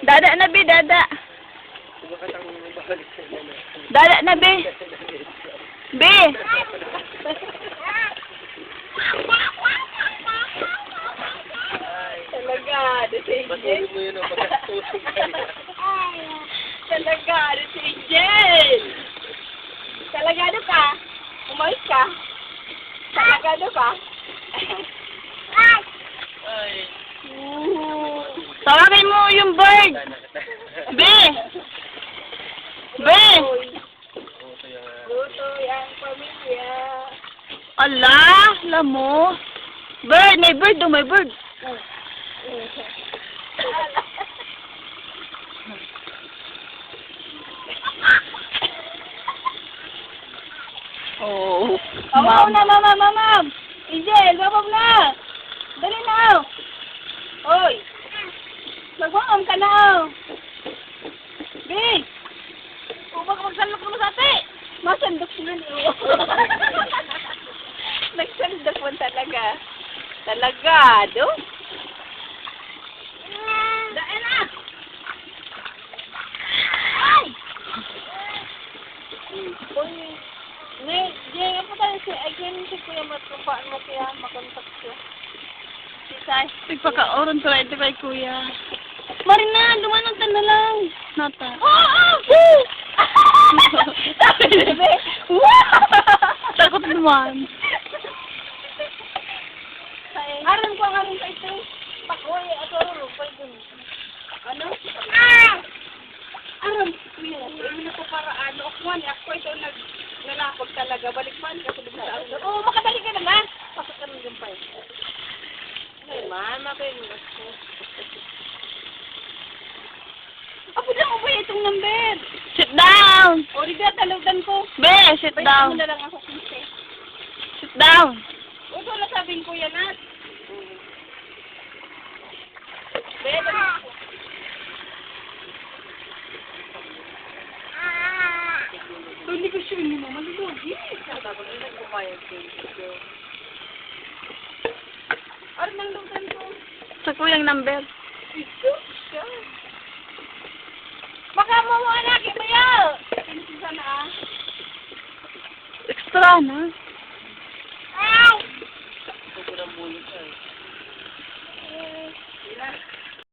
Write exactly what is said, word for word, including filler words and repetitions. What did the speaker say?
Dada na, be, dada. Dada na, be. Be. Talaga, the same. Talaga, the same. Talaga, ano ka? Umayos ka? Talaga, ano ka? Tawagin mo yung bird. Be! Be! Gutoy ang pamilya. Ala, alam mo. Bird, may bird, oh, may bird. Oh, ma'am. Mama, mama, mama. Angel, mama na. Dali na, oh. Oy. Magmamam ka na, oh. Be! Ubak, magsalok mo sa ate! Masandok sila ni Uwa. Nagsandok man talaga. Talaga, do? Daan na! Ay! Uy, may, di nga po tayo si, ay, ganun si Kuya Mat, kung paano mo kaya makontak siya. Si Sai. Nagpakaoron ko na ito kay Kuya. Marina, dumanan ka na lang. Nata. Oo! Sabi ni Be. Wow! Takot naman. Aram ko ang aram ka ito. Pakoy, ato, aram ko ito. Ano? Ah! Aram ko yun. Ano na pa para ano? Ako man, ako ito nag-, nalakog talaga. Balik man, kasi bigla ako. Oo, makabalik ka na lang. Pasok ka ng gumpay. Ay, mama ko yung gusto. Apo na mo ba itong number? Sit down! O, di ba, talugan ko? Be, sit Pwede down. Mo na lang ako, kinse. Sit down. O, ito na sabi ko yan, ah. Be, dali. Ito, hindi ko sure ni Mama, hindi ko. Yes. Sabi ko, nagbabayad ko. Ano nang lutan ko? Sa kuyang number. Ito siya. Baka mo mo anak, iba yun. Pinsan na, ah. Extra na.